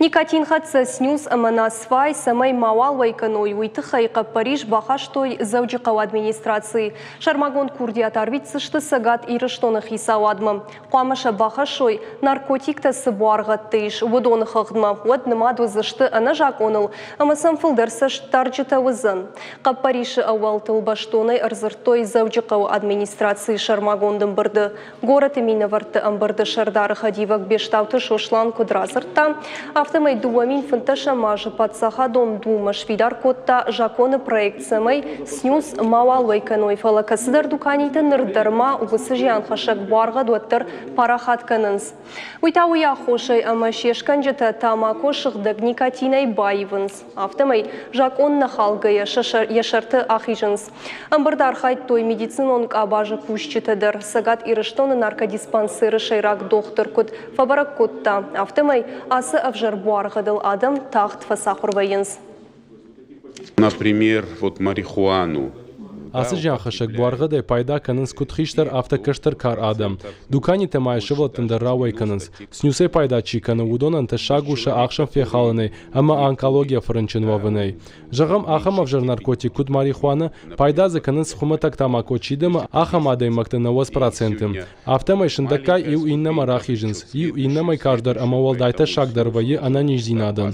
Никотинхӕццӕ снюс ӕмӕ насвай цӕмӕй мауал уӕй кӕной, уый тыххӕй хъӕппӕрис бахастой Дзӕуджыхъӕуы администрацийы. Сӕрмагонд курдиат арвитдзысты Цӕгат Ирыстоны хицауадмӕ. Хъуамӕ сӕ бахӕссой, наркотиктӕ цы буаргъӕдты ис, уыдоны хыгъдмӕ, уӕд нымад уыдзысты ӕнӕзакъоныл ӕмӕ сӕм фылдӕр цӕстдарджытӕ уыдзӕн. Хъӕппӕрисы ӕууӕлтыл бӕстонӕй ӕрдзырдтой Дзӕуджыхъӕуы администрацийы сӕрмагонд ӕмбырды. Горӕты минӕвӕртты ӕмбырды сӕрдары хӕдивӕг Бестауты Сослан куыд радзырдта, афтӕмӕй 2015 азы Паддзахадон Думӕ сфидар кодта законы проект, цӕмӕй снюс мауал уӕй кӕной, фӕлӕ кӕцыдӕр дуканиты ныр дӕр ма уыцы зианхӕссӕг буаргъӕд уӕддӕр парахат кӕнынц. Уый та уый аххосӕй, ӕмӕ се скӕнджытӕ тамако сыгъдӕг никотинӕй баивынц. Афтӕмӕй закъон нӕ халгӕйӕ йӕ сӕрты ахизынц. Ӕмбырды архайдтой медицинон къабазы кусджытӕ дӕр. Цӕгат Ирыстоны наркодиспансеры сӕйраг дохтыр куыд фӕбӕрӕг кодта, афтӕмӕй ацы ӕвзӕр буаргъӕдыл адӕм тагъд фӕцахуыр вӕййынц. Например, вот марихуану. Ацы зианхӕссӕг буаргъӕдӕй пайда кӕнынц куыд хистӕр, афтӕ кӕстӕр кар адӕм. Дуканитӕ ма сывӕллӕттӕн дӕр рауӕй кӕнынц. Снюсӕй пайда чи кӕны, уыдонӕн тӕссаг у сӕ ахсӕн фехалынӕй ӕмӕ онкологийӕ фӕрынчын уӕвынӕй. Зӕгъӕм, ахӕм ӕвзӕр наркотик, куыд марихуана, пайда дзы кӕнынц хуымӕтӕг тамако чи дымы, ахӕм адӕймӕгты 90%. Афтӕмӕй сындӕггай иу иннӕмӕ рахизынц, иу иннӕмӕй карздӕр ӕмӕ уӕлдай тӕссагдӕр вӕййы ӕнӕниздзинадӕн.